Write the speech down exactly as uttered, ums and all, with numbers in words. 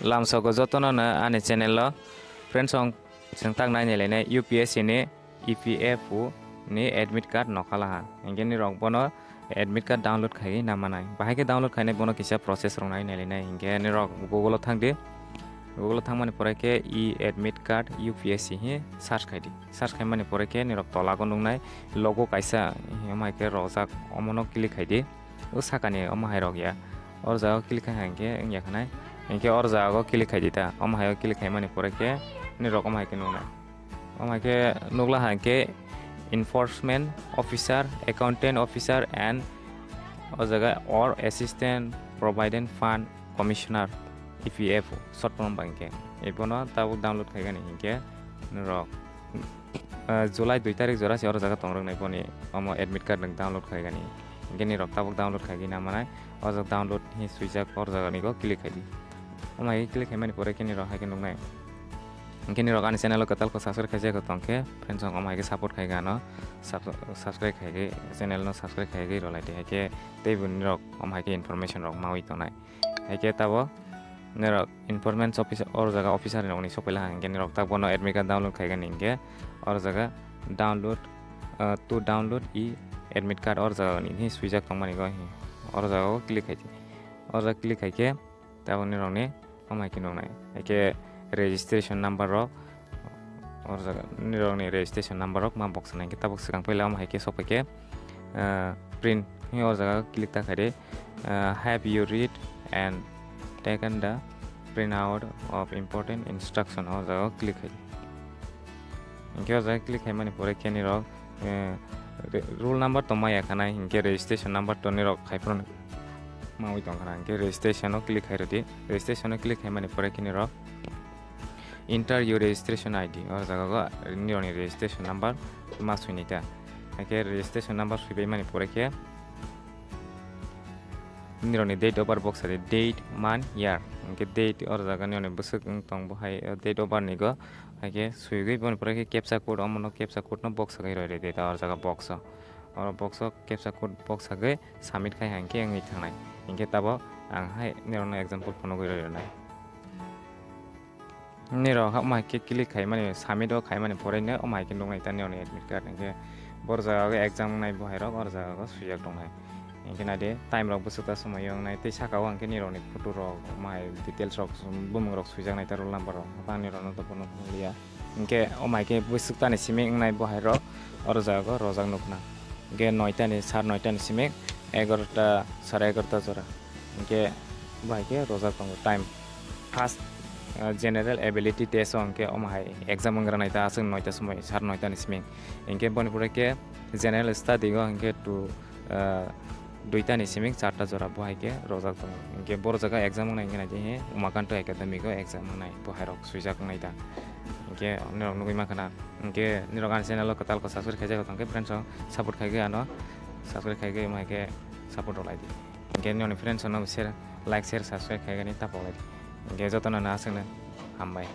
Lamsogo jotono no ani channel o friends song chwng tak nai nai lainai U P S C ni E P F O ni admit card nokha laha. Hinkhe nirok bono admit card download khaiwi namanai. Bahai khe download khainai bono kisa process rok nai nai lainai. Hinkhe nirok Google o thangdi. Google o thangmani pore khe e-admit card U P S C hi search khaidi. Search khaimani pore khe nirok tola o nuknai logo kaisa, omo hai khe rojak, omono click khaidi. O sakani omo hai rok ya. Or jaga o click khai hinkhe wngya khanai. Hinkhe or jaga o click khai di ta. Omo hai o click khaimani pore khe nirok omo hai khe nuknai. Omo hai khe nukla hinkhe enforcement officer, accountant officer and o jaga or assistant provident fund commissioner, E P F O short form ba hinkhe. Ebono tabuk download khaigani hinkhe nirok ah, July dui tarik jora se oro jaga tong rwknai boni omo admit card nwng download khaigani. Hinkhe nirok tabuk download khaigwi namanai. O jaga download hi swijak, or jaga ni go click khaidi. Omo hai click khaimani pore khe nirok hai khe nuknai. Hinkhe nirok ani channel o kwtal khe subscribe khaijak tong khe friends rok omo hai khe support khaigwi ano sub-, subscribe khaigwi channel no subscribe khaigwi rwlai di, hai khe teibo nirok omo hai khe information rok maui tongnai. Hai khe tabuk nirok enforcement officer, or jaga officer ni nokni sok paila hinkhe nirok tak bono admit card download khaigani hinkhe or jaga download, ah, to download e-admit card or jaga ni hi swijak tongmani go hi or jaga o click khai di. Or jaga click khai khe tabuk nirok ni omo hai khe nuknai. Hai khe registration number rok, or jaga nirokni registration number rok ma box nai khe tabuk swkang paila omo hai khe sok pai khe, ah, print hi or jaga click ta khai di, ah, "Have you read and taken the printout of important instruction?" O jaga click khai di. Hinkhe o jaga click khaimani pore khe nirok, eh, re-, roll number tong ma ya khanai hinkhe registration number to nirok khai phano maui tong khana hinkhe registration o click khai rwdi. Registration o click khaimani pore khe nirok Enter your registration I D. O jaga go nirokni registration number ma swinai ta. Haikhe registration number swibaimani pore khe nirokni date of birth box sadi, date, month, year. Hinkhe date o jaga nirokni bwswk wng tong bo hai, o date of birth ni go. Haikhe swigwi boni pore khe captcha code, omono captcha code no box sagwi roi rwdi ta o jaga box o. Oro box o captcha code box sagwi submit khai hinkhe wngwi thangnai. Hinkhe tabuk ang hai nirokno example phunugwi roi rwnai. Nirok omo hai khe click khaimani, submit o khaimani pore no omo hai khe nuknai ta nirokni admit card. Hinkhe boro jaga o exam wngnai bo hai rok, oro jaga o swijak tongnai. Hinkhe naidi time rok bwswk ta somoi o wngnai tei saka o hinkhe nirokni photo rok, omo hai details rok, bumung rok swijak nai ta roll number rok. Haphang nirokno to bono nukliya. Hinkhe omo hai khe bwswk ta ni simi wngnai bo hai rok, oro jaga o rojak nukna. Hinkhe noita ni, sar noita ni simi egarota, sare egarota jora. Hinkhe bo hai khe rojak tongo time. First, ah, general ability test o hinkhe omo hai exam wngranai ta aswk noita somoi, sar noita ni simi. Hinkhe boni pore khe general study o hinkhe to, ah, duita ni simi charta jora bo hai khe rojak tongo. Hinkhe boro jaga exam wngnai hinkhe naidi he Umakanto Academy o exam wngnai bo hai rok swijak wngnai ta. Hinkhe nirok nugwi mankha na. Hinkhe nirok ani channel o kwtal khe subscribe khaijak tong khe friends rok support khaigwi ano subscribe khaigwi omo hai khe support rwlai di. Hinkhe nini friends rokno share, like, share, subscribe khaigani ta poklai di. Hinkhe jotono no aswkno hambai.